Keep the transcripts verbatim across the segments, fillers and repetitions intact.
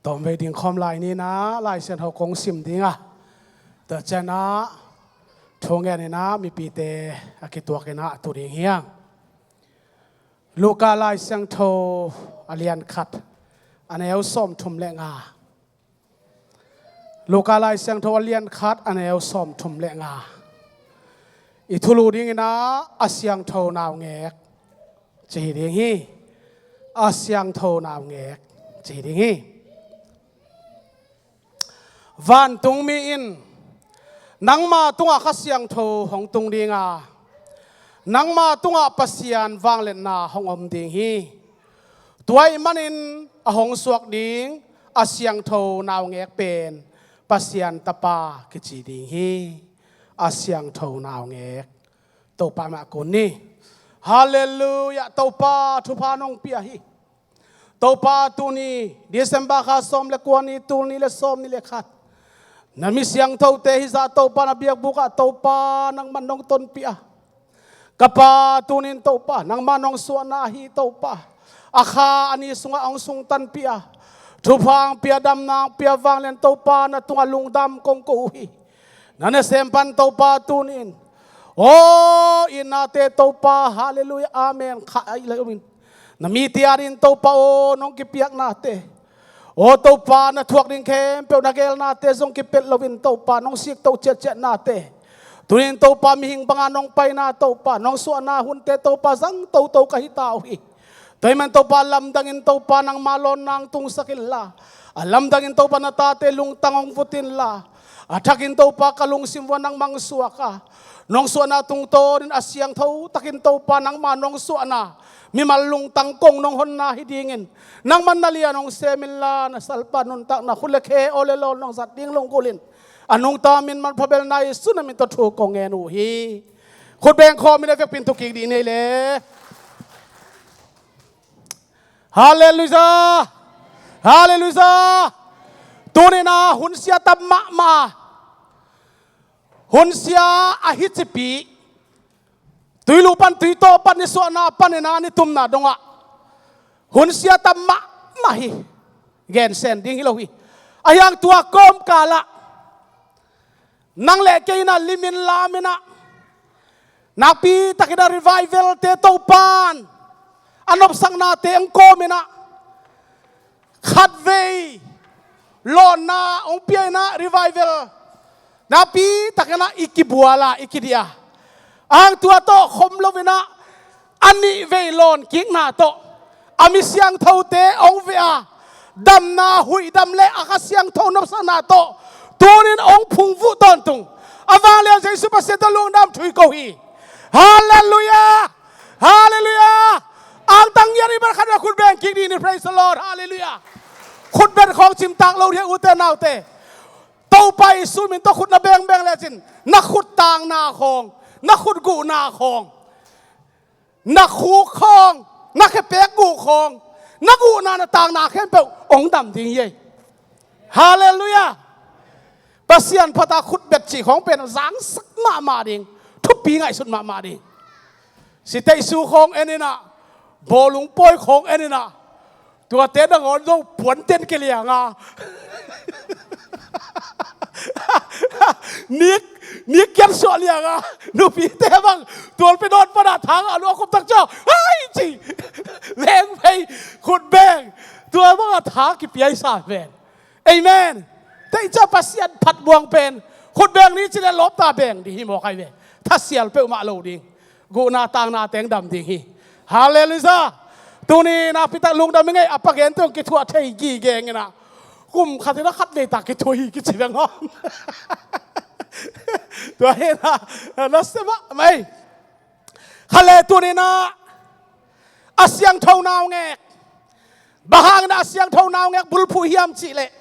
Tawm vei ding khawm lai ni in ah Lai Siangtho kong sim ding a, tua ciangin ah thu ngen in ah mipite a kituak in ah tu ding hi hang. Luka Lai Siangtho a lian khat, a neu sawmthum le nga. Luka Lai Siangtho a lian khat, a neu sawmthum le nga. I thulu ding in ah a siangtho naungek ci hi ding hi. A siangtho naungek ci hi ding hi. Vantungmi in nangma tungah Kha Siangtho hong tung ding a, nangma tungah Pasian vangliatna hong om ding hi. Tua ahih manin a hong suak ding a siangtho naungek pen Pasian Tapa kici ding hi. A siangtho naungek. Topa mah kun ni. Halleluiah. Topa, thupha nong pia hi. Topa, tuni December kha sawm le kua ni, tul nih le sawm nih le khat, na mi siangthote hizah Topa, na biakbuk ah Topa nangman nong tonpih a, ka Pa, tuni in Topa nangma nong suahna hi Topa. A kha a ni sungah hong sungtanpih a, thupha hong pia, damna hong pia vanglian Topa, na tungah lungdam kong ko uh hi. Na nasem pan Topa tuni in, aw, itnate Topa, halleluiah, amen, kha aih lai om in, na mite adingin Topa aw, nong kipiaknate, aw Topa, na thuak ding khempeuh, na geelnate zong kipelh loin Topa nong sikto ciatciatnate, tuni in Topa mihing banga nong paina Topa, nong suahna hunte Topa zang toto ka hita uh hi. Tua ahih man Topa, lamdangin Topa nangma lawnna hong tungsak inla, a lamdangin Topa na tate lungtang hong vut inla, a thakin Topa ka lungsim uah nangmah hong suak a, nong suahna tungtawnin a siangtho takin Topa nangma nong suahna, mimal lungtang kong nong honna hi dingin nangman na lian hong sem inla, na salpa nuntakna khut le khe aw le lawn nong zat ding lunggulhin, a nungta min manpha belna Jesu na min tawh thu kong ngen uh hi. Khut beng khawm in a vekpi in thukik dih ni ei le. Halleluiah. Halleluiah. Tuni in ah hun sia tam mahmah. Hun sia a hi cipi, tuilu pan tuitaw pan nisuahna pan in ah nitumna dongah hun sia tam mahmah hi. Gensen ding hi lo hi. Ahi hang tua kawmkal ah nang le kei in ah limin lamin ah, nakpi takin ah revival-te Topa'n a nopsaknate hong kawm in ah, khatvei lawnna hong pia in ah, revival nakpi takin ah i kibual a, i kidiah a, a hang tua tawh khom lo in ah, a nihvei lawnkikna tawh a mi siangthote hong veh a, damna huihdam le a Kha Siangtho nopsakna tawh tuni in hong phungvuh tawntung a vanglian Jesu Pasian tawh lungdam thu i ko hi. Halleluiah. Halleluiah. Angtang ngiat i bel khat bel khut beng kik dih ni. Praise the Lord. Halleluiah. Khut beng khawng cimtak lo dih, ute naute. Topa Jesu min tawh khut na bengbeng lecin na khut tangna khawng, na khut guhna khawng, na khuk khawng, na khepek guh khawng, na guhna na tangna khempeuh hong dam ding hi ei. Halleluiah. Pasian phat a khutbet cih khawng pen zangsak mahmah ding, thupi ngaihsut mahmah ding. Siteihsu khawng en in ah, bawlung pawi khawng en in ah, tuate nangawn zong puanten kiliang a, nik, nik kian suah liang a, nupite bang tualpi dawn pan a thang a lua khop tak ciang, hai ci, lengvei, khut beng, tua bang a tha kipiaisa ven. Amen. Teitsa Pasian phat buang pen khut beng ni ci le lawpta beng ding hi mawk ai ve. Thasial peuhmah lo ding. Guhna tangna teng dam ding hi. Halleluiah. Tuni nakpi tak lungdam i ngei a, pa gente hong kithuah thei gigeng in ah, kum khat in ah khatvei tak kithuah hi kici veng hawm. Tua hi in ah, na sia mahmah ei. Khat le tuni in ah a siangtho naungek, bang hangin a siangtho naungek bulphuh hiam cih leh,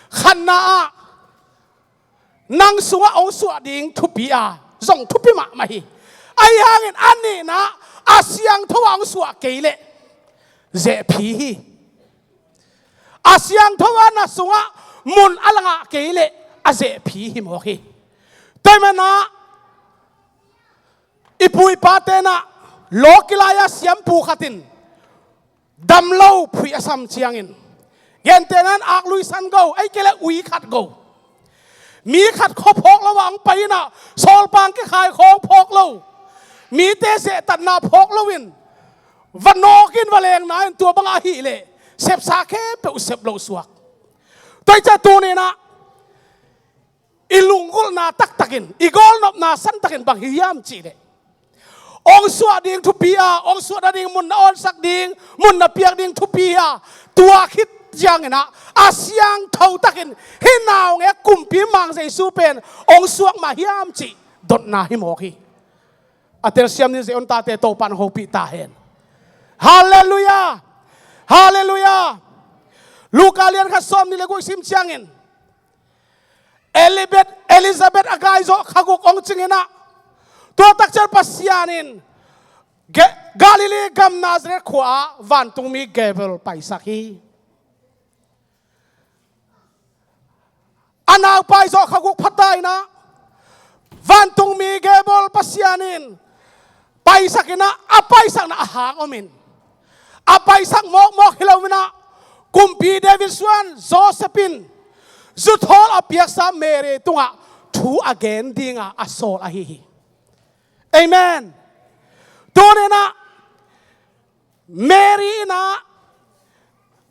khatna ah nang sungah hong suah ding thupi a, zong thupi mahmah hi. Ahi hangin a nihna ah a siangtho ah hong suah kei leh zehphi hi. A siangtho ah na sungah mun a la ngah kei leh a zehphi hi mawk hi. Tua ahih man ah i pu i pate in ah lawki lai-a siampu khat in dam lo phuih a sam ciangin, Gentehna in ak lui san go, ei kei le ui khat go. Mi khat khua phawk lo a hong pai in ah, sawlpang kikhai khawng phawk lo, mite zehtatna phawk lo in, va nawk in va lengna in tua bang ahih leh sepsa khempeuh sep lo suak. Tua hi ciang tuni in ah i lunggulhna taktak in, i gawlnopna santak in bang hi hiam cih leh, hong suah ding thupi a, hong suah nading mun na awnsak ding, mun na piak ding thupi a, tua khit ciangin ah a siangtho takin hih naungek kumpi Mang Jesu pen hong suak mah hiam cih dotna hi mawk hi. A telsiam ni Zion tate Topa'n hong hopih ta hen. Halleluiah! Halleluiah! Luka lian khat sawmnih le guk i sim ciangin, Elibet, Elizabeth a gai zawh kha guk hong cing in ah, tua tak ciang Pasian in Ge-, Galilee gam Nazareth khua ah vantungmi Gabriel paisak hi. A naupai zawh kha guk pha ta in ah, vantungmi Gabriel Pasian in paisak in ah, a paisakna a hang om in, a paisak mawkmawk hi lo in ah, kumpi David suan Joseph in zuthawl a piaksa Mary tungah thu a gen dinga a sawl ahi hi. Amen. Tuni in ah Mary in ah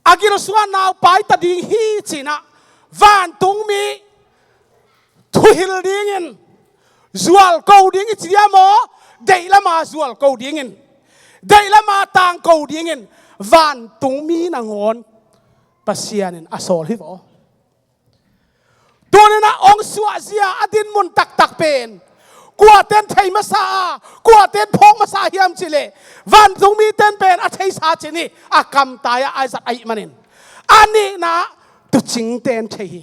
a gil sungah naupai ta ding hi ci in ah, vantungmi thuhil dingin zualko ding i ci diam aw? Deihlam a zualko dingin, deihlam a tangko dingin vantungmi nangawn Pasian in a sawl hi vaw. Tuni in ah hong suahzia a dinmun taktak pen kuate'n thei masa a, kuate'n phawk masa hiam cih leh, vantungmite'n pen a theisa cih ni, a kamtai ah a zat ahih manin, a nihna tuucingte'n thei hi.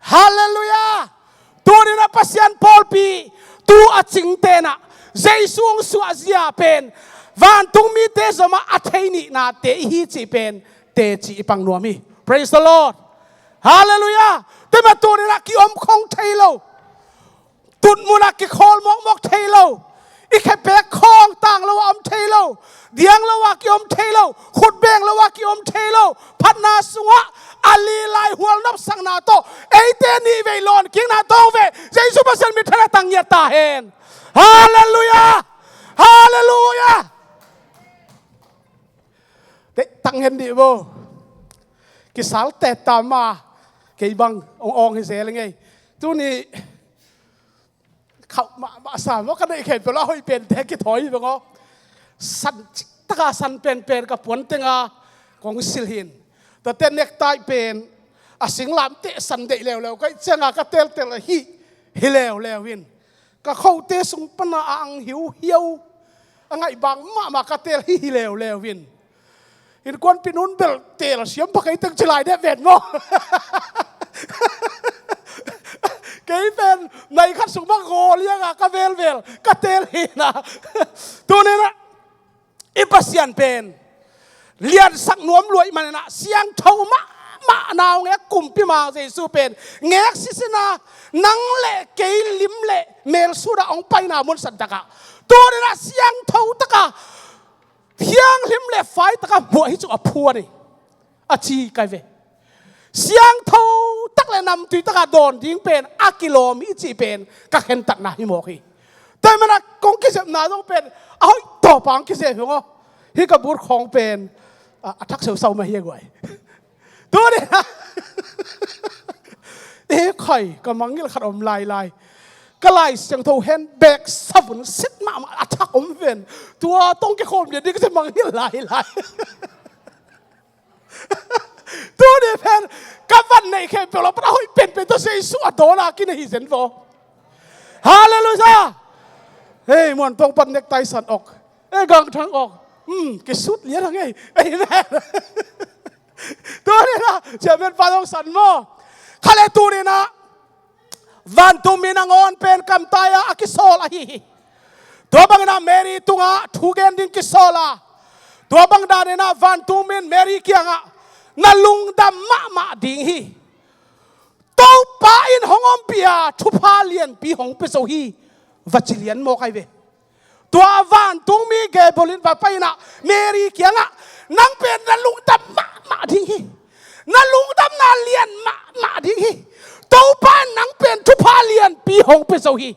Halleluiah! Tuni in ah Pasian pawlpi tu a cingte'n ah Jesu hong suahzia pen vantungmite zomah a thei nihnate i hi cih pen teci i pang nuam hi. Praise the Lord! Halleluiah! Tua mah tuni in ah kiom khong thei lo, tutmun ah kikhawl mawkmawk thei lo, i khepek khawng tang lo a om thei lo, diang lo a kiom thei lo, khut beng lo a kiom thei lo, phatna sungah a lilai hual nopsakna tawh eite nihvei lawnkikna tawh ve, Jesu Pasian minthanna tang ngiat ta hen. Halleluiah! Halleluiah! Te tang hen dih bo. Kisal tet ta ma. Kei bang ong ong hi zel ngei. Tuni khauh mahmah sa maw, ka neih khempeuh la hoih pente kithawi hi bang aw. San ciktaka san penpen ka puan tenga kong silh hin. Tate nektai pen a singlamteh san deih leuleu ka hih cianga ka teltel ahi hi leuleu in. Ka khote sung pana a ang hiuhiau a ngaihbang mahmah ka tel hi hi leuleu in. Innkuanpih nun bel tel siam pha kei teng ci lai deh ven maw? Kei pen nai khat sung bang gaw lianga ka velvel ka tel hina. Tuni in ah i Pasian pen liansak nuam lua ahih manin ah siangtho mahmah naungek kumpi Mang Jesu pen ngek sisin a nang le kei lim le mel sut ah hong paina mun santak ah tuni in ah siangtho taka thianghlim le fai taka hmuah hi cu a phuan hi. A ci kai ve. Siangtho tak le namtui taka dawn ding pen a kilawm hi cih pen ka khentatna hi mawk hi. Tua ahih manin ah kong kizepna zong pen a hoih tawpa hong kizep hi maw. Hih ka but khawng pen a, a thak seusau mah hi a guai. Tuni in ah e khai ka mangngilh khat om lailai. Ka Lai Siangtho hen bek savun sit mahmah a thak om ven. Tua tawh kikhawm lian ding ka ci mangngilh lailai. Tuni pen ka van neih khempeuh lo pan a hoih penpen tawh Jesu a dawn a kina hi zen vaw. Halleluiah! Hei, muan tawng pan nektai san awk. Ei, gangthang awk. Hmm, kisut lian a ngei. Amen. Tuni in ah chairman pa zong san maw. Kha le tuni in ah vantungmi nangawn pen kamtai ah a kisawl ahi hi. Tua bangin ah Mary tungah thu gen ding kisawl a, tua bang danin ah vantungmi in Mary kiangah na lungdam mahmah ding hi. Topa in hong ompih a thupha lianpi hong pia zo hi. Va ci lian mawk ai ve. Tua vantungmi Gabriel in va pai in ah Mary kiangah nang pen na lungdam mahmah ding hi. hong pia zo hi.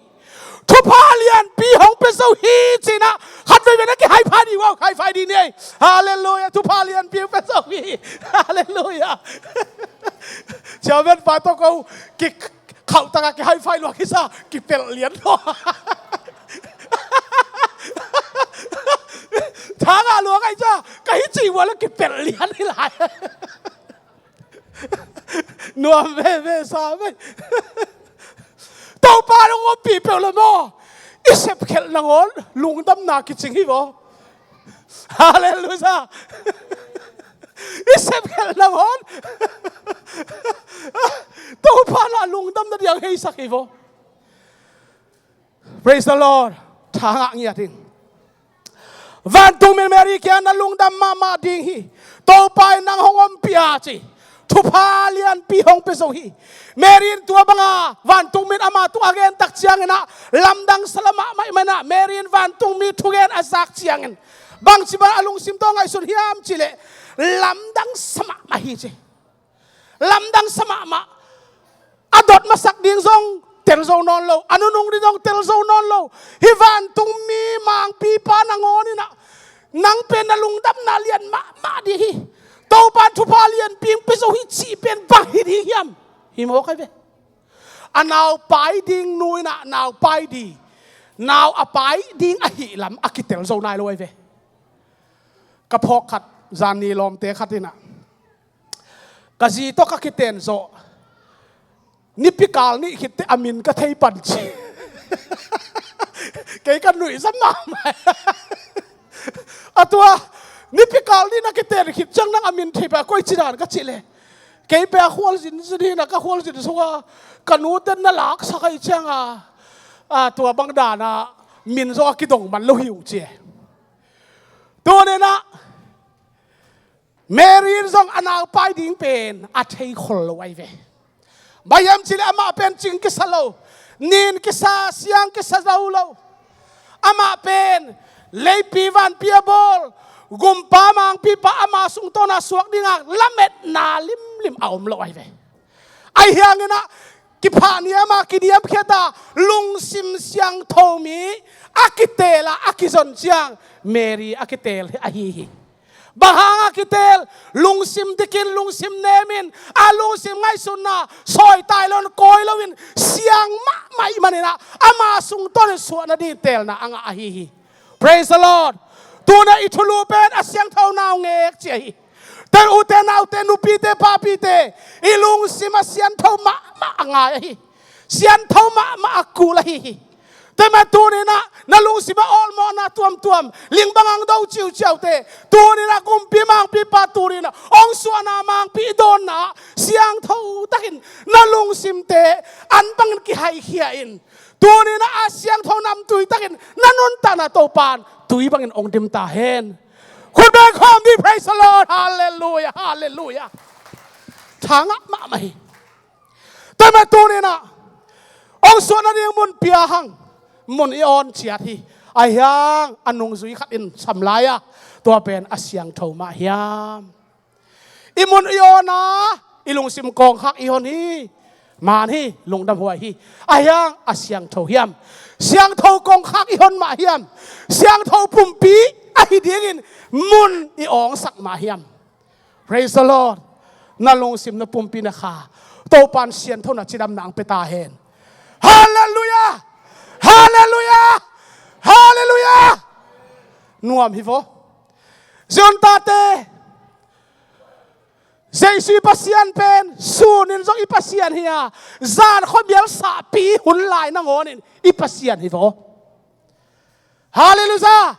Thupha lianpi hong pia zo hi, ci-in ah khat veivei na kihaifai ding uh, haifai ding ni ei. Halleluiah, thupha lianpi hong pia zo hi. Halleluiah. Chairman pa tawh ko ki khauh takah kihaifai lua kisa, kipelh lian lua. Thangah lua ka hih ciang ka hih cih uh a la kipelh lian hi lai. Nuam veve sa ve. Topa in hong ompih peuh leh maw, i sepkhelh nangawn lungdamna kicing hi vaw. Halleluiah. I sepkhelh nangawn Topa in ah lungdamna ding hong heisak hi vaw. Praise the Lord. Thangah ngiat ing. Vantungmi in Mary kiangah na lungdam mahmah ding hi. Topa in nang hong ompih a, ci. Thupha lianpi hong pia zo hi. Mary in tua banga vantungmi in ama tungah a gen tak ciangin ah lamdang sa mahmah ahih manin ah Mary in vantungmi thugen a zak ciangin bangci bang a lungsim tawh ngaihsun hiam cih leh lamdang sa mahmah hi, ci. Lamdang sa mahmah. A dot masak ding zong tel zo nawn lo, a nunung ding zong tel zo nawn lo. Hih vantungmi mangpipa nangawn in ah nang pen na lungdamna lian mahmah ding hi. Topa in thupha lianpi hong pia zo hi cih pen bang hi ding hiam? Hi mawk ai ve. A nau pai ding nu in ah nau pai ding, nau a pai ding ahih lam a kitel zo nai lo ai ve. Ka phawk khat, zanni lawmte khat in ah ka zi tawh ka kiten zawh, nipikal nih khit teh a min ka thei pan ci. Kei ka nuihzam mahmah. A tua, nipikal nih na kiten khit ciang nang a min thei pan, koici dan ka cih leh, kei pen a khualzin zin hi in ah ka khualzin sungah ka nute in na laksak ahih ciangin ah, a tua bang dan ah min zong a kidong man lo hi ung ci. Tuni in ah Mary in zong a nau pai ding pen a thei khol lo ai ve. Bang hiam cih leh amah pen cing kisa lo, nin kisa, siang kisa zo lo. Amah pen leipi vanpi a bawl, gumpa mangpipa ama sungtawn a suak dingah lametna limlim a om lo ai ve. Ahi hangin ah kiphah niam a, kiniamkhiat a, lungsim siangtho mi a kiteel a, a kizon ciang Mary a kiteel ahi hi. Bang hang a kiteel? Lungsim dikin, lungsim nemin, a lungsim ngaihsutna sawi tai loin, kawi loin, siang mahmah ahih manin ah ama sungtawn in suahna ding teelna a ngah ahi hi. Praise the Lord. Tuni-in i thulu pen a siangtho naungek ci ahi. Ute naute, nupite papite, i lungsim a siangtho mahmah a ngai ahi. Siangtho mahmah a kul ahi hi. Tua ahih manin tuni-in ah na lungsim a awlmawhna tuamtuam, ling bang hong do ciuciaute, tuni-in ah kumpi mangpipa tuni-in ah hong suahna mangpi i dawnna siangtho takin na lungsimte an bangin kihaikhia in. Tuni-in ah a siangtho namtui takin na nuntakna Topa in tui bangin hong dim ta hen. Khut beng khawm dih, praise the Lord, halleluiah, halleluiah. Thangah mahmah hi. Tua ahih manin tuni-in ah hong suahna ding mun pia hang, mun i awn ciat hi. Ahi hang a nungzui khat in sam lai a, tua pen a siangtho mah hiam? I mun i awn a, i lungsim kongkhak i hon hi. Man hi, lungdam huai hi. Ahi hang a siangtho hiam? Siangtho kongkhak i hon mah hiam? Siangtho pumpi ahi dingin mun i awngsak mah hiam? Praise the Lord. Na lungsim, na pumpi, na kha, Topa in sianthona cidamna hong pia ta hen. Halleluiah! Halleluiah! Halleluiah! Nuam hi vaw. Zion tate, Jesu i Pasian pen sun in zong i Pasian hi a, zan khuamial sahpi hun lai nangawnin i Pasian hi vaw. Halleluiah.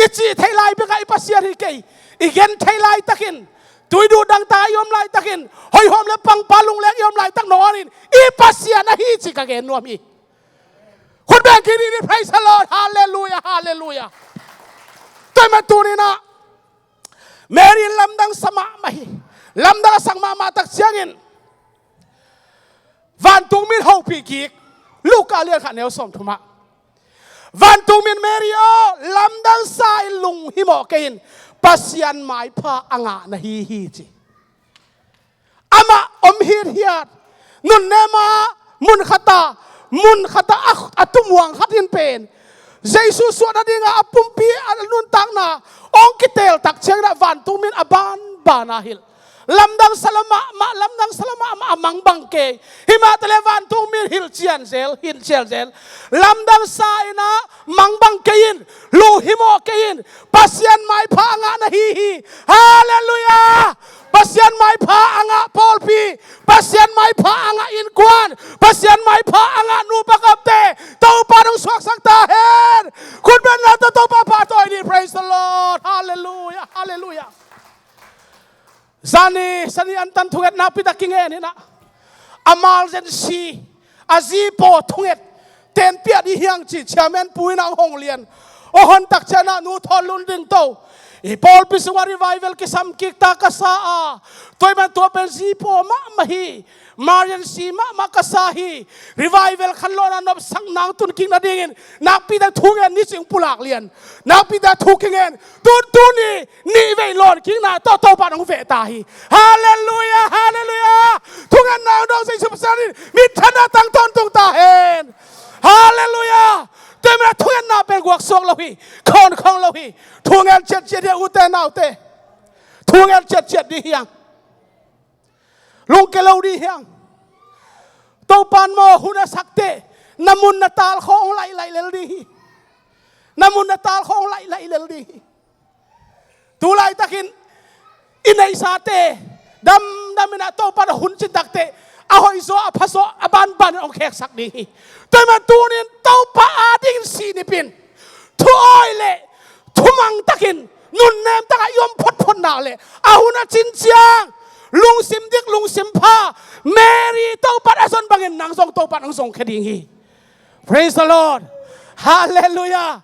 I cih theih lai bekah i Pasian hi kei. I gen theih laitakin, tui duh dangtak i om laitakin, hoihawm le pangpa lungleng i om laitak nangawnin i Pasian ahi cih ka gen nuam hi. Khut beng kik dih ni, praise the Lord, halleluiah, halleluiah. Tua ahih manin tuni-in ah Mary in lamdang sa mahmah hi. Lamdang a sak mahmah tak ciangin vantungmi in hopih kik. Luka lian khat neu sawmthum ah, vantungmi in, Mary aw, lamdang sa in lunghimawh kei in, Pasian maipha a ngah na hi hi, ci. Amah om hithiat, nunnem ah mun khat ah mun khatah a, a tumuang khat in pen Jesu suah nadingah a pumpi a nuntakna hong kiteel tak ciangin ah vantungmi in a banban a hilh. Lamdang sa lua mahmah, lamdang sa lua mahmah, a mangbang kei. Himah taleh vantungmi in hilh cianzel, hilh cianzel. Lamdang sa in ah mangbang kei in, lunghimawh kei in, Pasian maipha a ngah na hi hi. Halleluiah! Pasian maipha a ngah pawlpi, Pasian maipha a ngah innkuan, Pasian maipha a ngah nupa gapte Topa in hong suaksak ta hen. Khutbetna tawh Topa pahtawi ni. Praise the Lord. Halleluiah, halleluiah. Zan ni, zan ni antan thungetna pi tak kingen in ah, emergency, a zi paw thunget tenpiah dih hiang ci chairman pu in ah hong lian. Aw hon tak ciangin ah Nu Thawn Lun Ding To, i pawlpi sungah revival kisam kik ta ka sa a, tua ahih man tua pen zi paw mahmah hi, emergency mahmah ka sa hi. Revival khanlawhna nopsak nang tun kik nadingin nakpi tak thungen ni ci hong pulak lian. Nakpi tak thu kingen, tun tuni nih vei lawn kikna tawh Topa in hong veh ta hi. Halleluiah, halleluiah. Thungetna hong dawng Jesu Pasian in minthanna tang tawntung ta hen. Halleluiah. Tua ahih man thungetna pen guaksuak lo hi, khawnkhong lo hi. Thungen ciatciat hi a, ute naute. Thungen ciatciat dih hiang. Lungke lo dih hiang. Topa in maw hun a sak teh na mun na tal khawng hong laih laih lel dih hi. Na mun na tal khawng hong laih laih lel dih hi. Tu laitakin i neihsate damdam in ah Topa in a hun cin tak teh a hoih zaw, a pha zaw, a banban in hong kheksak ding hi. Tua ahih man tuni in Topa adingin sih nip in, thu awi le thumang takin nunnem takah i om photphot nak leh a hun a cin ciang lungsim dik, lungsim pha, Mary Topa in a zon bangin nang zong Topa in hong zongkhia ding hi. Praise the Lord. Halleluiah.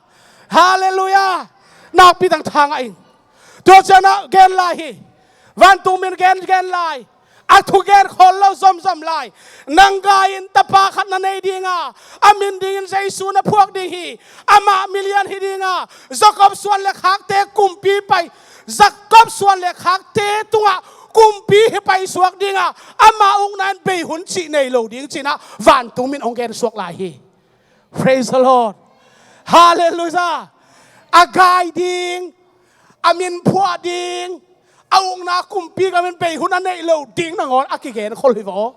Halleluiah. Nakpi tak tha ngah ing. Tua ciangin ah gen lai hi. Vantungmi in gen, gen lai. A thugen khol lo zomzom lai. Nang gai in tapa khat na nei ding a, a min dingin Jesu na phuak ding hi. Amah milian hi ding a, Jakob suan le khakte kumpi pai, Jakob suan le khakte tungah kumpi hi paisuak ding a, ama ukna in bei hun cih nei lo ding ci-in ah vantungmi in hong gensuak lai hi. Praise the Lord. Halleluiah. A gai ding, a min phuah ding, a ukna kumpi gam in bei hun a neih lo ding nangawn a kigen khol hi vaw.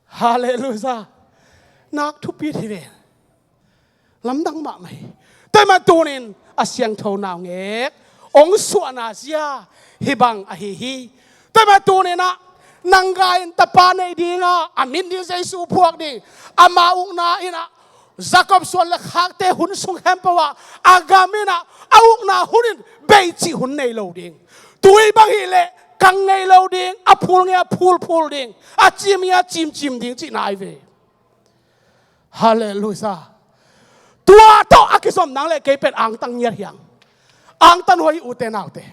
Halleluiah. Nak thupi hi ve. Lamdang mahmah hi. Tua ahih man tuni in a siangtho naungek hong suahna zia hih bang ahi hi. Tua ahih man tuni in ah nang gai in tapa nei ding a, a min ding Jesu phuak ding, ama ukna in ah Jakob suan le khakte hun sung khempeuh ah a gam in ah a ukna hun in bei cih hun nei lo ding. Tui bang hi leh kang ngei lo ding, a phul ngei a phulphul ding, a cim ngei a cimcim ding cihna ahi ve. Halleluiah. Tua tawh a kizom nang le kei pen angtang ngiat hiang. Angtan huai hi ute naute.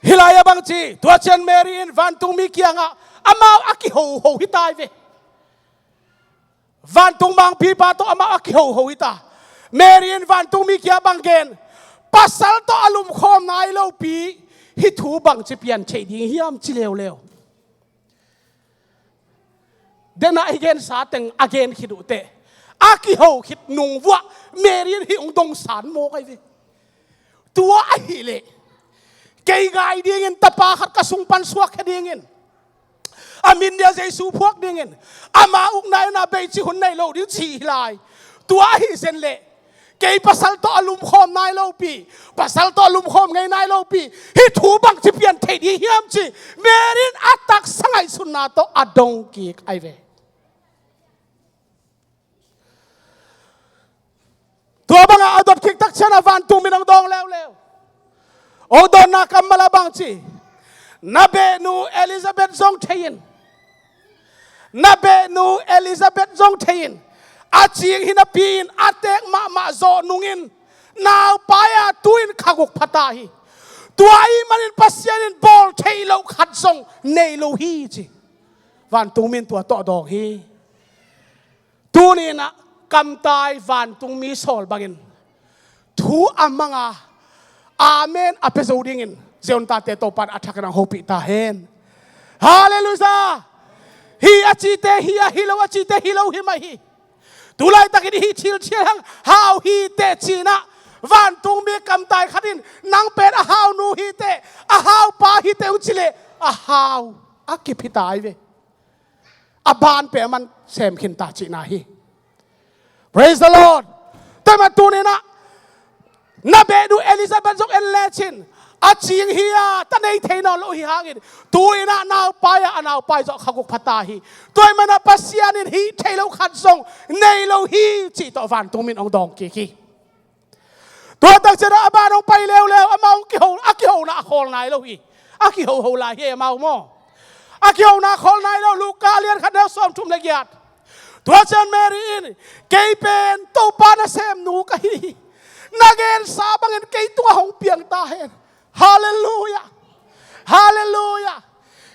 Hih lai-ah bang ci, tua ciang Mary in vantungmi kiangah amau a kihoho hi ta hi ve. Vantung mangpipa tawh amau a kihoho hi ta. Mary in vantungmi kiangah bang gen, pasal tawh a lumkhawm nai lopi hih thu bangci pian theih ding hiam ci leuleu. Denah hih gensa teng a gen khit uh teh a kiho khit nung vuah Mary in hih hong dongsan mawk ahi ve. Tua ahih leh kei gai dingin tapa khat ka sung pan suakkhia dingin, a min dia Jesu phuak dingin, ama ukna in a bei cih hun nei lo ding ci hi lai. Tua ahi zen leh kei pasal tawh a lumkhawm nai lopi, pasal tawh a lumkhawm ngei nai lopi hih thu bangci pian theih ding hiam ci Mary in a taksa ngaihsutna tawh a dong kik ahi ve. Tua bangah a dot khit tak ciangin a vantungmi in hong dawng leuleu. Hong dawnna kammal ah bang ci, na behnu Elizabeth zong thei in, na behnu Elizabeth zong thei in, a cing hi napi in a teek mahmah zawh nungin naupai-a tu-in kha guk pha ta hi. Tua ahih manin Pasian in bawl theih loh khat zong nei lo hi ci. Vantungmi in tua tawh dawng hi. Tuni in ah kamtai vantungmi sawl bangin thu a manga amen a pia zo dingin Zion tate Topa in a thakin hong hopih ta hen. Halleluiah. Hi a cite hi a, hi lo a cite hi lo hi mah hi. Tulaitakin i hih thil ciang hau hi teh cinah, vantungmi kamtai khat in nang pen a hau nu hi teh, a hau pa hi teh hong ci leh, a hau a kip hi ta hi ve. A ban pen a man sem khin ta cihna hi. Praise the Lord. Tua mah tuninah na behnu Elizabeth zong en lecin a cing hi a, ta nei thei nawn lo hi hangin tuinah naupai ah, a naupai zawh kha guk pha ta hi. Tua manah Pasian in hih thei lo khat zong nei lo hi cih tawh vantungmi in hong dawng kik hi. Tua takcianah a ban hong pai leuleu, amau hong kiho, a kihona a khawl nai lo hi. A kihoho lai hi amau maw? A kihona a khawl nai lo, Luka lian khat neu sawmthum le giat. Tua ciang Mary in, kei pen Topa nasemnu ka hi hi. Na gensa bangin kei tungah hong piang ta hen. Halleluiah. Halleluiah.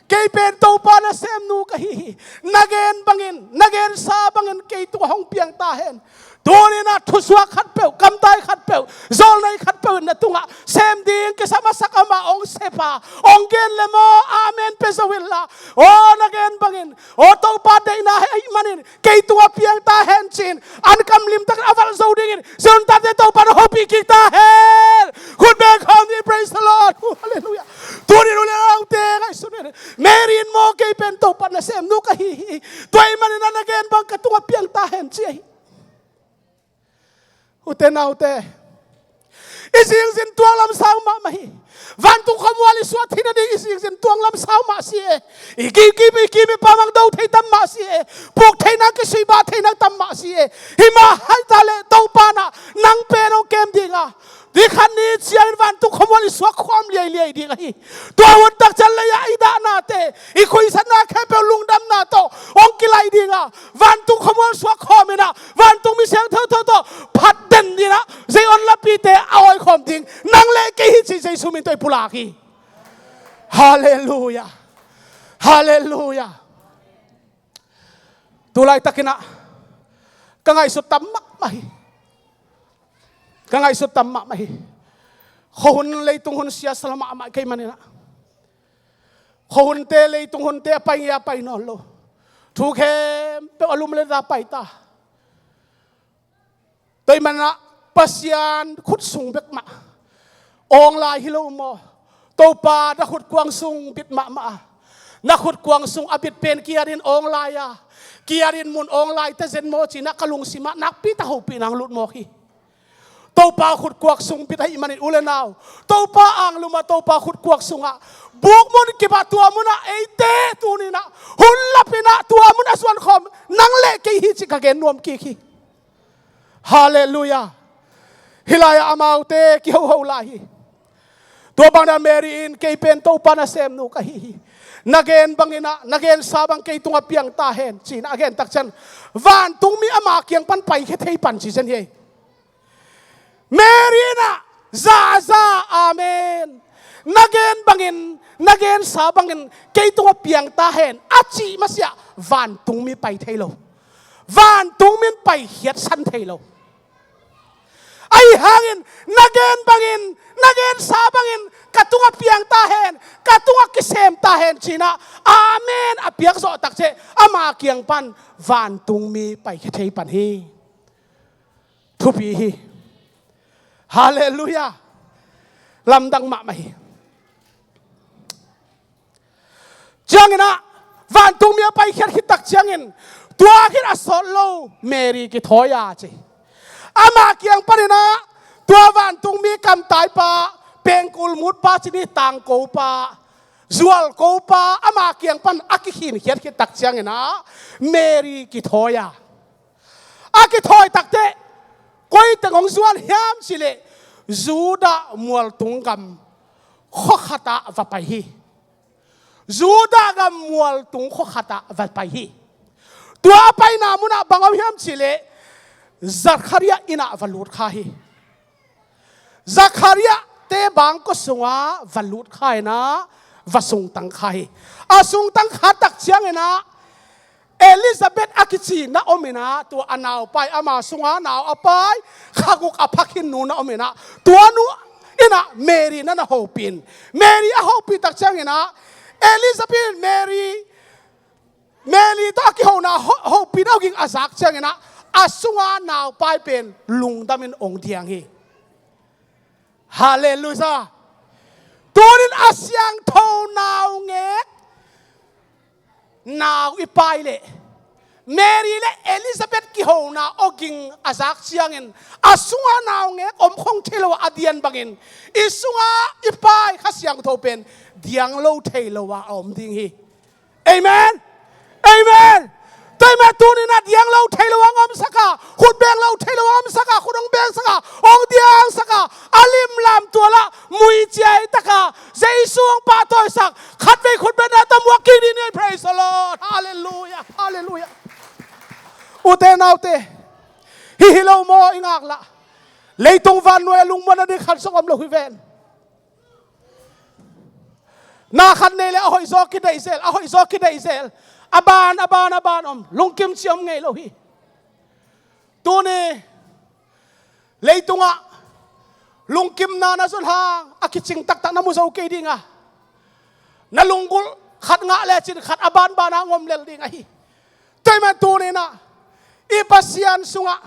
Kei pen Topa nasemnu ka hi hi. Na gen bangin, na gensa bangin kei tungah hong piang ta hen. Tuninah thusuak khatpeuh, kamtai khatpeuh, zawlnei khatpeuh in na tungah sem ding kisam a sak amah hong sep a, hong gen le maw, amen pia zo inla. Aw, na gen bangin, aw, Topa deihna ahih manin kei tungah piang ta hen ci-in an kam limtakin a valh zo dingin Zion tate Topa na hopih kik ta hen. Khut beng khawm ni, praise the Lord. Halleluiah. Tunin u le naute ngaihsun in, Mary in maw, kei pen Topa nasemnu ka hi hi. Tua ahih manin na gen bang ka tungah piang ta hen ci ahi. Ute naute, i zingzin tuang lamsau mahmah hi. Vantung khuamual i suah theihna ding i zingzin tuang lamsau mah si e. I kim, i kim, i kim i pamang do thei tam mah si e. Puk thei nang, kisui bah thei nang tam mah si e. Hi mah hai ta leh Topa nah nang pen hong kem ding a, ni khat ni ciangin vantung khuamual i suak khawm liailiai ding ahi. Tua hun takciang lei-ah i dahnate, i khuisatna khempeuh lungdamna tawh hong kilaih ding a, vantung khuamual suak khawm inah, vantung mi siangtho tawh phat den inah, zei on lapite a awi khawm ding nang le kei hi cih Jesu min tawh i pulak hi. Halleluiah. Halleluiah. Tulaitakinah ka ngaihsut tam mahmah hi. Ka ngaihsut tam mahmah hi. Khuahun, leitung hun siasa lo mahmah kei maninah, khuahunte, leitung hunte a pai ngia a pai nawn lo. Thu khempeuh a lum le da pai ta. Tua ahih manah Pasian khut sung bek mah awng lai hi lo maw? Topa, na khutkuang sung bit mahmah a, na khutkuang sung a bit pen kiatin awng lai a, kiatin mun awng lai ta zen maw cinah ka lungsimah nakpi tak hopih nang lut mawk hi. Topa khutkuang sung bit ahih manin u le nau, Topa anglum a, Topa khutkuang sungah bukmun kipah, tua munah eite tuninah hun lapinah tua mun a zuan khawm nang le kei hi cih ka gen nuam kik hi. Halleluiah. Hih lai-ah amaute kihoho lai hi. Tua bangin Mary in, kei pen Topa nasemnu ka hi hi. Na gen banginah, na gensa bang kei tungah piang ta hen cinah a gen takciang vantungmi ama kiang pan paikhia thei pan ci zen hi. Mary inah zaza, amen, na gen bangin, na gensa bangin kei tungah piang ta hen a cih masiah vantungmi pai thei lo. Vantungmi in paikhiatsan thei lo. Ahi hangin na gen bangin, na gensa bangin ka tungah piang ta hen, ka tungah kisem ta hen cinah amen a piak zawh takciang ama kiang pan vantungmi paikhia thei pan hi. Thupi hi. Halleluiah. Lamdang mahmah hi. Cianginah vantungmi a paikhiat khit tak ciangin tua khit a sawt lo Mary kithawi a ci. Ama kiang paninah tua vantungmi kamtaipa, pengkul mutpa ci ni, tangkopa, zualkopa ama kiang pan a kikhinkhiat khit tak cianginah Mary kithawi a, a kithawi takteh koi teng hong zuan hiam cihleh Judah mualtung gam khuakhatah va pai hi. Judah gam mualtung khuakhatah va pai hi. Tua a paina munah bang om hiam cihleh Zakhariah innah va lut kha hi. Zakhariah te bangkua sungah va lut kha inah va sungtang kha hi. A sungtang kha tak cianginah Elizabeth a kici na om inah tua a naupai ama sungah nau a pai kha guk a phakhin nu na om inah tua nu inah Mary na na hopih in, Mary a hopih tak cianginah Elizabeth in Mary Mary tawh a kihona ho-, hopihna hong ging a zak ciangin ah, a sunga naupai pen lungdamin hong diang hi. Halleluiah. Tunin a siangtho naungek nau i pai leh, Mary le Elizabeth kihona hong ging a zak ciangin, a sunga naungek om khong thei lo a, a dian bangin i sunga i pai Kha Siangtho pen diang lo thei lo a a om ding hi. Amen. Amen. Tua ahih manin tunin ah diang lo thei lo a hong omsak a, khut beng lo thei lo a hong omsak a, khut hong bengsak a, hong diangsak a, a limlam tual ah mui ciai tak a Jesu hong pahtawisak, khatvei khut beng na tawh muak kik ding hi. Praise the Lord. Halleluiah. Halleluiah. Ute naute, hih hi lo maw i ngaklah? Leitung vannuai a lungmuanna ding khat zong om lo hi ven. Na khat nei leh a hoihzaw kideih zel, a hoihzaw kideih zel. A ban, a ban, a ban om. Lungkim cih om ngei lo hi. Tuni leitungah lungkimna na zon hang a kicing taktak na mu zo kei ding a, na lunggulh khat ngah lecin khat a banban a hong om lel ding ahi. Tua ahih manin tunin ah i Pasian sungah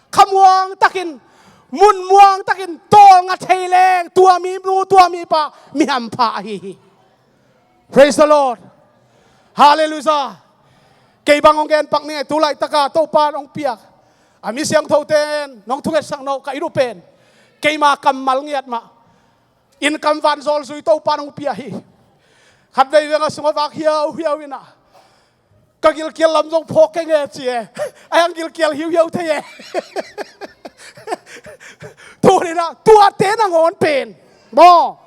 kha muang takin, mun muang takin tawlnga thei leng, tua mi nu, tua mi pa mi hampha ahi hi. Praise the Lord. Halleluiah. Kei bang hong gen pak ni, tu laitak a Topa'n hong piak a mi siangthote in nong thungetsak nop ka it uh pen, keima kammal ngiat mah, innkamval zawlzui Topa'n hong pia hi. Khatvei veng a sung a vak hiauhiau in ah, ka gilkial lam zong phawk keng e ci e. A hiang gilkial hiuhiau thei e. Tunin ah tuate nangawn pen, maw,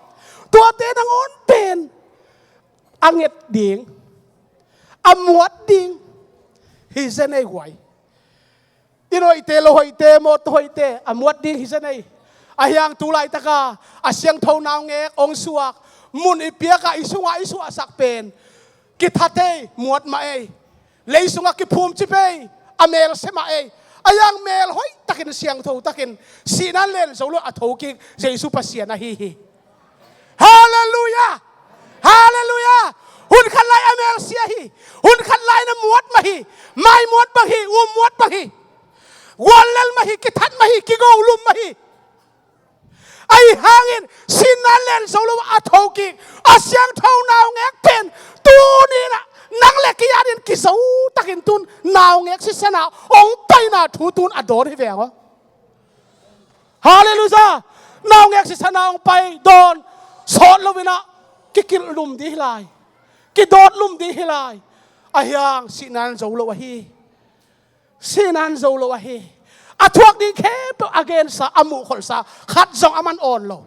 tuate nangawn pen a nget ding, a muat ding hi zen ei guai. Inn hoihte, lo hoihte, mawtaw hoihte a muat ding hi zen ei. A hiang tu laitak a a siangtho naungek hong suak, mun i piak a i sungah i suahsak pen kithat ei, muat mah ei. Lei sungah kiphumcip ei, a melse mah ei. A hiang mel hoih takin, siangtho takin, sihna in len zo lo a thokik Jesu Pasian ahi hi. Halleluiah. Halleluiah. Hun khat lai a melse hi. Hun khat lai in a muat mah hi. Mai muat bang hi, um muat bang hi. Guallel mah hi, kithat mah hi, kigo lum mah hi. Ahi hangin sihna in len zo lo a thokik a siangtho naungek pen tunin ah nang le kei adingin kizo takin tun naungek sisan a hong paina thu tun a dawn hi veng aw. Halleluiah. Naungek sisan a hong pai dawn sawt lo in ah kikilh lum ding hi lai. Kidawt lum ding hi lai. A hiang sihna in zo lo ahi. Sihna in zo lo ahi. A thuak ding khempeuh a gensa, a muhkholhsa khat zong aman awn lo.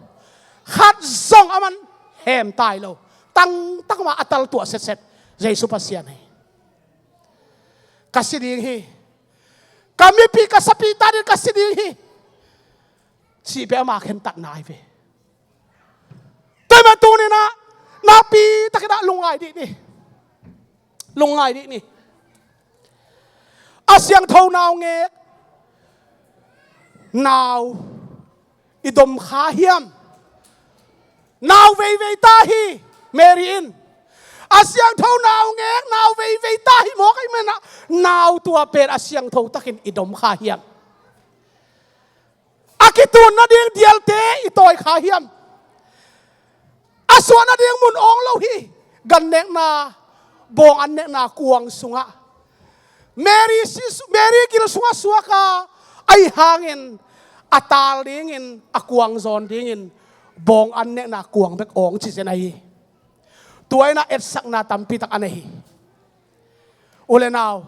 Khat zong aman hemtai lo. Tangtang mah a taltuah setset Jesu Pasian hi. Ka si ding hi. Ka mipi, ka sapi ta dingin ka si ding hi. Cih pen ama khentatna hi ve. Tua ahih manin tunin ah nakpi takin ah lungngai dih ni. Lungngai dih ni. A siangtho naungek nau i dom kha hiam? Nau veivei ta hi, Mary in. A siangtho naungek nau veivei ta hi mawk ahih manin ah nau tua pen a siangtho takin i dom kha hiam? A kitun nading dialte i tawi kha hiam? A suah nading mun awng lo hi. Gan nekna, bawng an nekna kuang sungah Mary si, Mary gil sungah suak a, ahi hangin a tal dingin, a kuang zawn dingin bawng an nekna kuang bek awng ci zen ahi. Tua in ah etsakna tampi tak a nei hi. U le nau,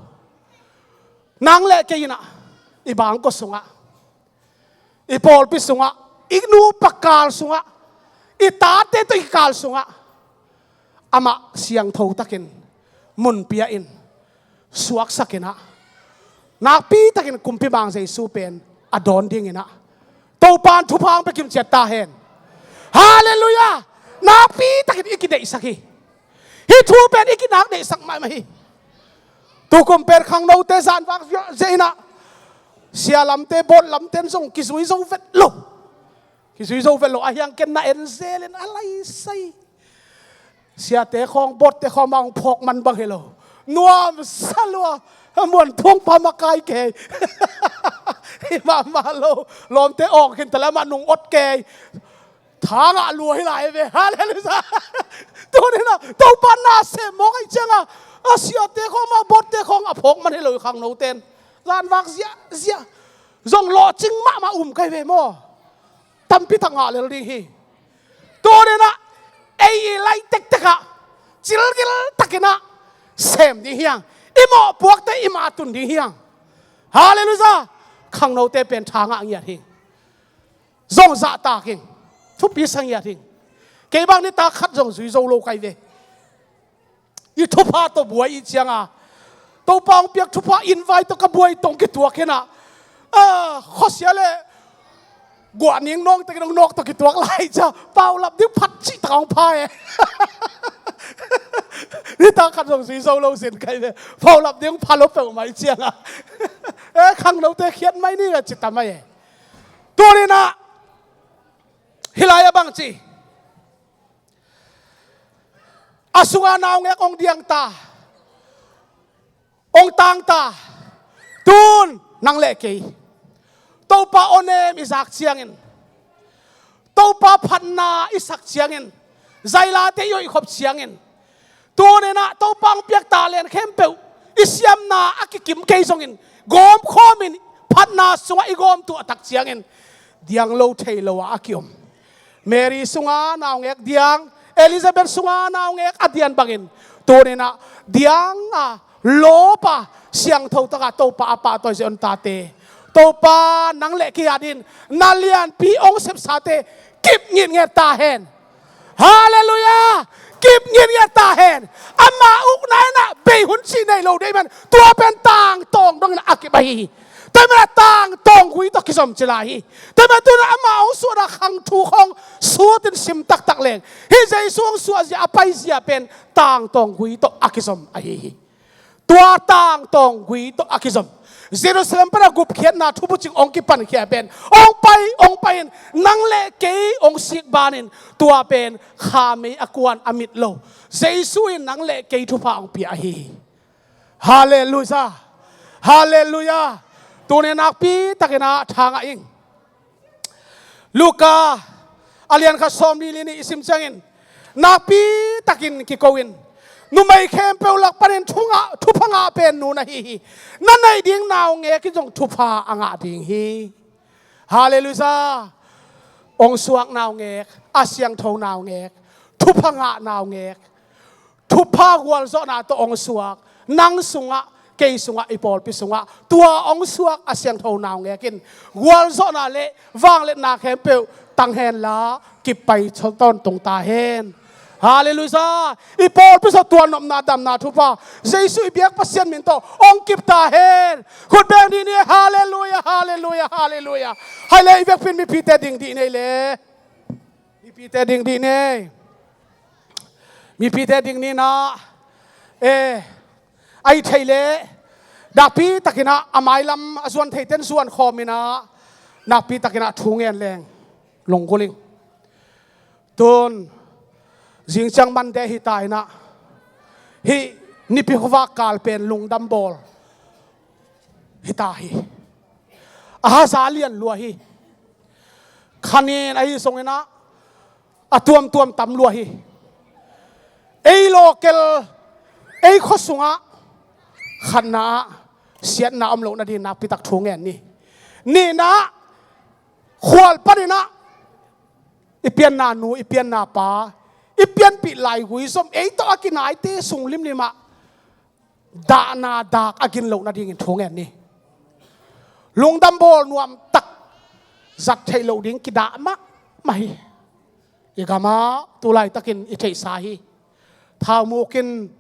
nang le kei in ah i bangkua sungah, i pawlpi sungah, i nupa kal sungah, i tate tawh i kikal sungah amah siangtho takin mun pia in, suaksak in ah, nakpi takin Kumpi Mang Jesu pen a dawn dingin ah Topa'n thupha hong pia kimciat ta hen. Halleluiah. Nakpi takin i kideihsak hi. Hih thu pen i kinak deihsak mahmah hi. Tukum pen khangnote zanvak ziah in ah sia lamte, bawt lamte in zong kizui zo vet lo. Kizui zo vet lo. A hiang ken na en zel in a laisai. Siate khawng, bawtte khawng mah hong phawk man bang hi lo. Nuam sa lua. Muan thuang pa makai kei. Hi mahmah lo. Lawmte awk khin ta leh amah nung ot kei. Tha ngah lua hi lai ve. Halleluiah. Tuni-in ah Topa na sem mawk ahih ciangin a siate khawng, a bawtte khawng a phawk man hi lo hi khangnote'n. Zanvak ziahziah zong lawhcing mahmah um kei ve maw. Tampi tak ngah lel ding hi. Tuni-in ah ei i lai tektek ah cilgil takin ah sem ding hi hang. I mawhpuakte i mah tun ding hi hang. Halleluiah. Khangnote pen tha ngah ngiat hi. Zong zahtak ing. Thupi sa ngiat ing. Kei bang nitak khat zong zui zo lo kei ve. I thupha tawh buai i ciangin Topa hong piak thupha invite tawh ka buai tawh kituak hi-in ah, a, khuasia leh guah ning nawng takin hong nawk tawh kituak lai ciang paulap ding phat cihtak hong pha e. Nitak khat zong zui zo lo sin kei ve. Paulap ding hong pha lo peuhmah i ciangin, e, khangnote khiat mai ni ve ci ta mai e. Tuni-in ah hih lai-ah bang ci, a sungah naungek hong diang ta, hong tang ta. Tun nang leh kei Topa awnem i zak ciangin, Topa phatna i sak ciangin, zailate i hoihkhop ciangin, tuni-in ah Topa hong piak talent khempeuh i siamna a kikim kei zongin gawmkhawmin phatna sungah i gawm tuah tak ciangin diang lo thei lo-ah a kiom. Mary sungah naungek diang, Elizabeth sungah naungek a diang bangin tuni-in ah diang a lawp a siangtho takin Topa a pahtawi zia hong tate, Topa nang leh kei adingin na lianpi hong sepsate kip ngitnget ta hen. Halleluiah. Kip ngitnget ta hen. Ama ukna in ah bei hun cih nei lo ding ahih man, tua pen tangtawng dongin a kip ahi hi. Tua ahih man ah tangtawng gui tawh kizom ci lai hi. Tua ahih man tuni-in ama hong suahna khang thu khawng sutin sim taktak leng, hih Jesu hong suahzia a paizia pen tangtawng gui tawh a kizom ahi hi. Tua tangtawng gui tawh a kizom, Jerusalem pan a gupkhiatna thubucing hong kipankhia pen hong pai, hong pai-in nang leh kei hong sik banin tua pen khamei a kuan a mit lo, Jesu in nang leh kei thupha hong pia ahi hi. Halleluiah. Halleluiah. Tuni-in nakpi takin ah tha ngah ing. Luka a lian khat sawmli le nih i sim ciangin nakpi takin kiko in, numei khempeuh lak panin thu ngah, thupha ngah pen nu na hi hi. Na neih ding naungek in zong thupha a ngah ding hi. Halleluiah. Hong suak naungek, a siangtho naungek, thupha ngah naungek, thupha gualzawhna tawh hong suak, nang sungah, kei sungah, i pawlpi sungah tua hong suak a siangtho naungek in gualzawhna le vangliatna khempeuh tang henla kip pai tawntung ta hen. Halleluiah. I pawlpi sungah tua nopna damna thupha Jesu i biak Pasian min tawh hong kip ta hen. Khut beng dih ni. Halleluiah. Halleluiah. Halleluiah. Hai le, i vekpi-in mipite ding dih ni le. Mipite ding dih ni. Mipite ding ni-in ah, e, ahih theih leh nakpi takin ah a mailam a zuan theite'n zuan khawm in ah nakpi takin ah thu ngen leng lunggulh ing. Tun zing ciang Monday hi ta in ah, hih Nipi khuavak kal pen lungdam bawl hi ta hi. A haza lian lua hi. Khanin ahi zongin ah a tuamtuam tam lua hi. Ei local, ei khua sungah khatna ah siatna om loh nading nakpi tak thu ngen ni. Nihna ah khual panin ah i pianna nu, i pianna pa, i pianpih laigui zom, ei tawh a kinaite sung limlim ah dahna dak a gin loh nadingin thu ngen ni. Lungdam bawl nuam tak zat theih loh ding kidah mahmah hi. I gamah tu laitakin i theihsa hi. Thau muk in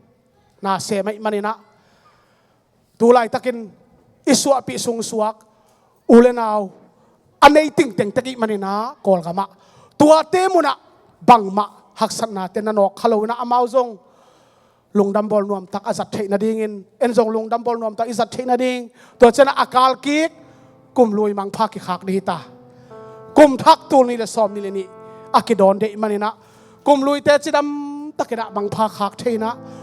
na sem ahih manin ah, tu laitakin i suahpih sungsuak u le nau a nei tingteng tek ahih manin ah Kawlgamah tuate munah bangmah haksatnate na nawk kha lo in ah, amau zong lungdam bawl nuamtak a zat theih nadingin, en zong lungdam bawl nuamtak i zat theih nading, tua ciangin a kal kik kum lui mangpha kikhak ding hi ta. Kum thak tul nih le sawmnih le nih a kidawn deih manin ah, kum luite cidam takin ah mangpha khak thei in ah,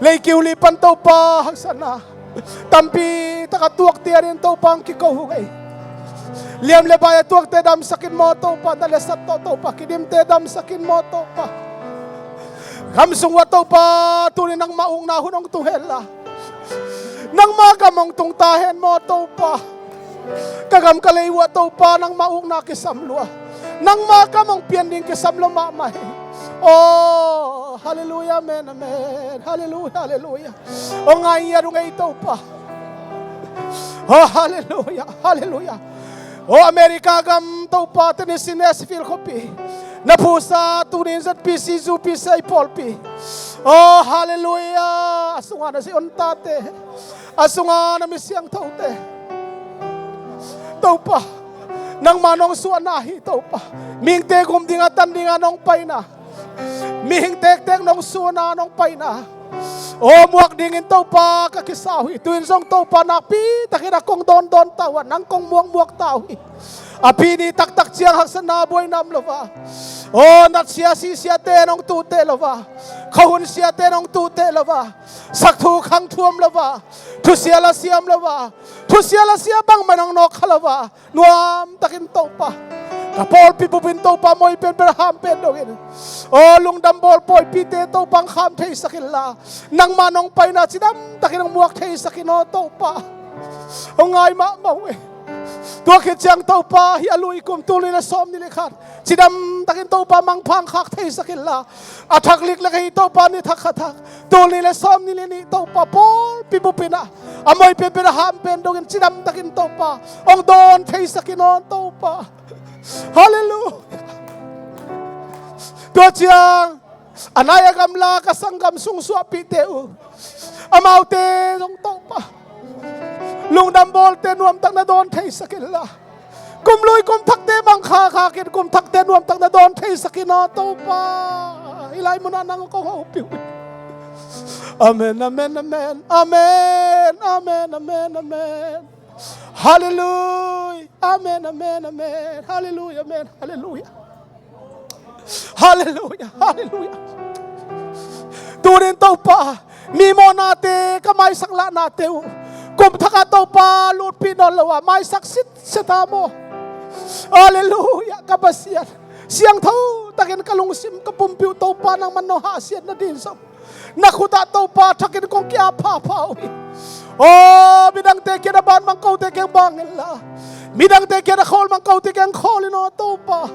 Leikiu li pan Topa haksatna tampi taka tuakte adingin Topa hong kiko uh hi. Liam le bai a tuakte damsak in maw Topa, na le sat tawh Topa, kidimte damsak in maw Topa. Gam sung uah Topa, tuni nangmah ukna hun hong tung henla, nangmah gam hong tung ta hen maw Topa. Ka gam ka lei uah Topa, nangmah ukna kisam lua, nangmah gam hong pian ding kisam lua mahmah hi. Oh, halleluiah, amen, amen. Halleluiah, halleluiah. Oh, ngai ngiat uh ngei Topa. Oh, halleluiah, halleluiah. Oh, America gam Topa, Tennessee Nashville khuapi, na phusa tuni in Z P C, U P C pawlpi. Oh, halleluiah. A sunga na zi-on tate, a sunga na mi siangthote Topa, nangmah nong suahna hi Topa. Mihingte gum dinga tan dinga nong paina, mihing tektek nong suahna nong paina, oh, muak dingin Topa ka kisa uh hi. Tu-in zong Topa nakpi takin a kong dawndawn ta uh a, nang kong muakmuak ta uh hi. A pi ni taktak ciang haksatna buaina om lo a, oh, natsia sihsiate nong tuhteh lo a, khuahun siate nong tuhteh lo a, sakthu khangthu om lo a, thusia lasia om lo a, thusia lasia bangmah nong nawkkha lo a, nuam takin Topa, ka pawlpi bupin Topa, moi pen bel ham pen dongin, oh, lungdam bawl pawipite Topa hong kham theisak inla, nangmah nong paina cidam takin hong muak theisak in aw Topa. Hong ngai mahmah uh hi. Tua khit ciang Topa, hih a lui kum tul nih le sawm nih le khat cidam takin Topa mangpha hong khak theisak inla, a thak liklik ahi Topa ni thak kha thak tul nih le sawm nih le nih Topa pawlpi bup in ah a moi penpen a ham pen dongin cidam takin Topa hong dawn theisak in aw Topa. Halleluia. Tua ciang a nai a gamla ka sanggam sung suahpihte uh, amaute zong Topa lungdam bawlte nuamtak na dawn theisak inla, kum lui kum thakte mangkha khakin kum thakte nuamtak na dawn theisak in aw Topa. Hih lai munah nang kong hopih uh hi. Amen, amen, amen. Amen, amen, amen, amen. Halleluia. Amen, amen, amen. Halleluia, amen. Halleluia. Halleluia, halleluia. Tunin Topa, mi mawhnate, ka maisak lahnate uh kum thakah Topa lutpih nawn lo a maisak sitset a maw. Halleluia, ka Pasian. Siangtho takin ka lungsim ka pumpi uh Topa nangman nong hahsiat nading zong na khutah Topa thakin kong ki-ap phapha uh hi. Aw, midangte kiang a ban bang kote kiang bang inla, midangte kiang a khawl bang kote kiang khawl in aw Topa.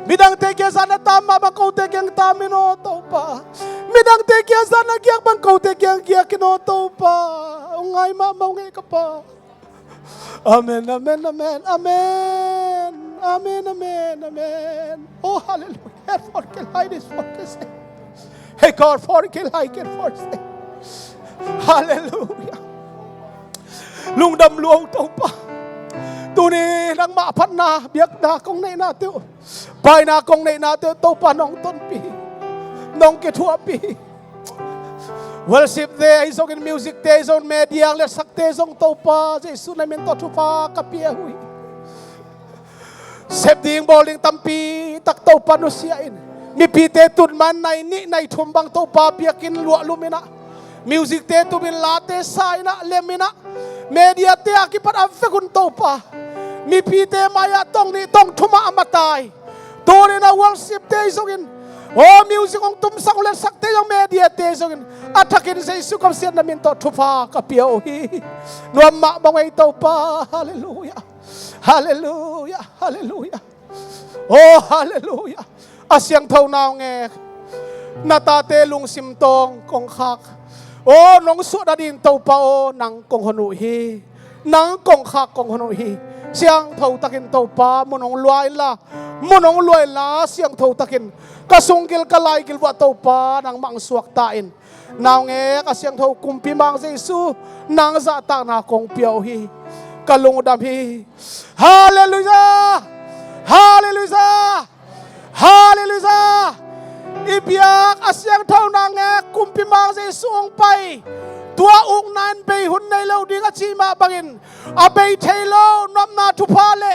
Midangte kiang zan a tam mah bang kote kiang tam in aw Topa. Midangte kiang zan a giak bang kote kiang giak in aw Topa. Hong ngai mahmah ung ei ka Pa. Amen, amen, amen, amen. Amen, amen, amen. Oh, halleluia. Her for ke lai dis for ke se. Hey, God for ke lai ke for se. Halleluia. Lungdam lua uh Topa. Tuni nangmah phatna biakna kong neihnate uh, paina kong neihnate uh Topa nong tonpih hi. Nong kithuahpih hi. Worship te ahi zongin, music te ahi zongin, media letsakte zong Topa Jesu na min tawh thupha ka pia uh hi. Sep ding bawl ding tampi tak Topa nusia in, mipite tun man nai nih nai thum bang Topa biakinn luahlum in ah, music te tum in, late sa in ah, lem in ah, media te a kipat a vek un Topa, mipite mai-ah tong nih tong thum ah a matai. Tunin a worship te zongin, aw music hong tumsak uh letsakte zong, media te zongin, a thakin Jesu ka Pasian na min tawh thupha ka pia uh hi. Nuam mahmah ung ei Topa. Halleluia. Halleluia. Halleluia. Oh, halleluia. A siangtho naungek, na tate lungsim tawng kong khak, aw nong suah nading Topa aw, nang kong hon uh hi. Nang kong khak kong hon uh hi. Siangtho takin Topa mun hong lua inla, mun hong lua inla, siangtho takin ka sunggil ka laigil vuah Topa nangmah hong suakta in. Naungek a siangtho Kumpi Mang Jesu, nang zahtakna kong pia uh hi. Ka lungdam hi. Halleluia. Halleluia. Halleluia. I biak a siangtho naungek Kumpi Mang Jesu hong pai, tua ukna in bei hun nei lo ding a cih mah bangin, a bei thei lo nuamna thupha le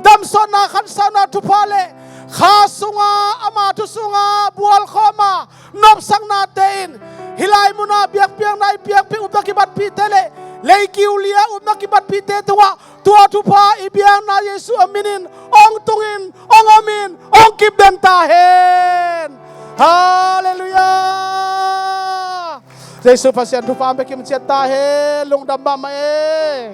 damsawhna khansauna thupha le kha sunga ama thu sunga bualkhawm a nopsaknate in, hih lai muna biakpiakna i biakpiak upna kibatpihte le leikiu lia upna kibatpihte tungah tua thupha i biakna Jesu a minin hong tungin, hong omin, hong kipden ta hen. Halleluia. Jesu Pasian thupha hong pia kimciat ta hen. Lungdam mahmah e.